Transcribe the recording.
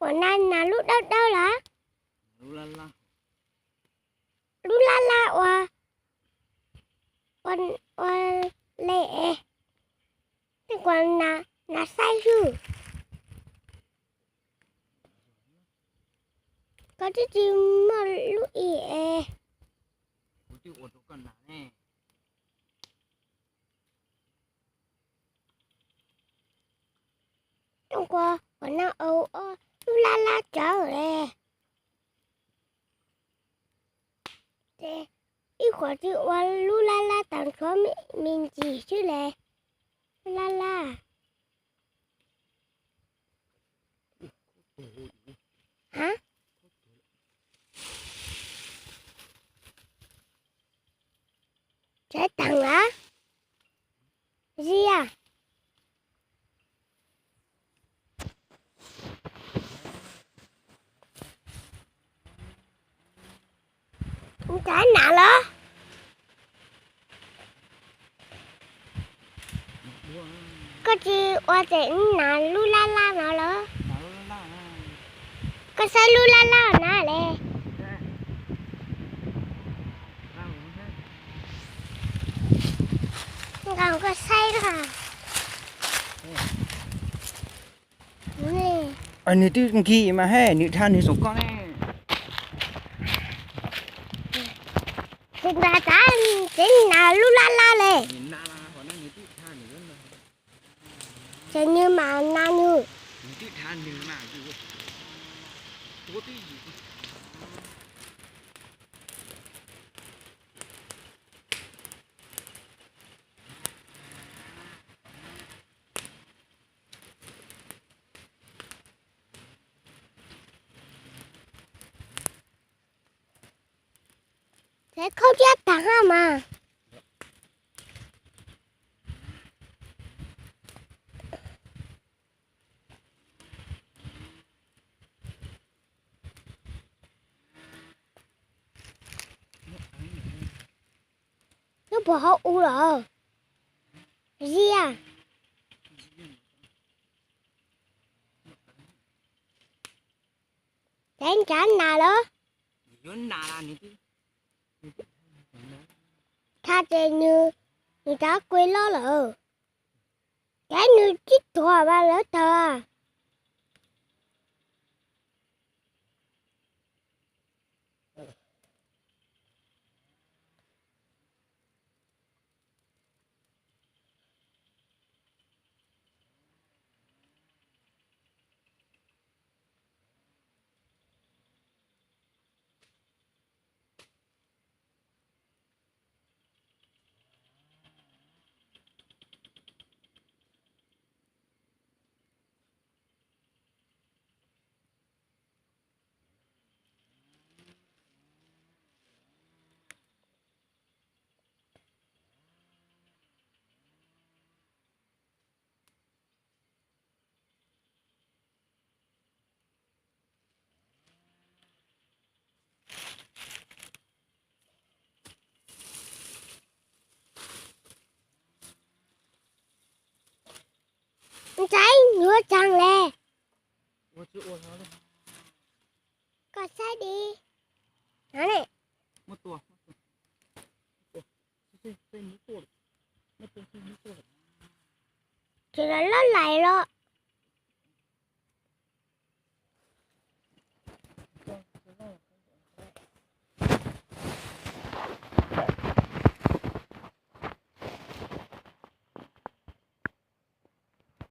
Ua na, nas lub dawb dawb lawm. Lub laj laj ua, ua le es. Tej kuas nas xaib xwb. Koj twb tsis muaj lub i es. Tej kuas ua na, lub laj laj tsawv le. Ces ib qhov twb ua lub laj laj tag nrho me ntsis xwb le. Laj laj. Tsev teeg lawm. Ziab. Cas nas lawm. Koj tsis ua ces nas lub laj laj no lawm. Koj saib lub laj laj na le. Nqa koj saib na. Nws twb nkig mas he, nws dha nws xoom koj ne. Ces nqa tas ces nas lub laj laj le. Ces nws mas nas nws. Ces khaub thiab tag haj mas. Nyob puas hauv u lawm? Ziab. Ces ncav nas lawm. Tha ces nws, nws rov kuj loj lawm. Ces nws tib tuag mas lawv tawg. Ntxaib, yuav tsaug le. Koj saib di. Tsis los loj lais los.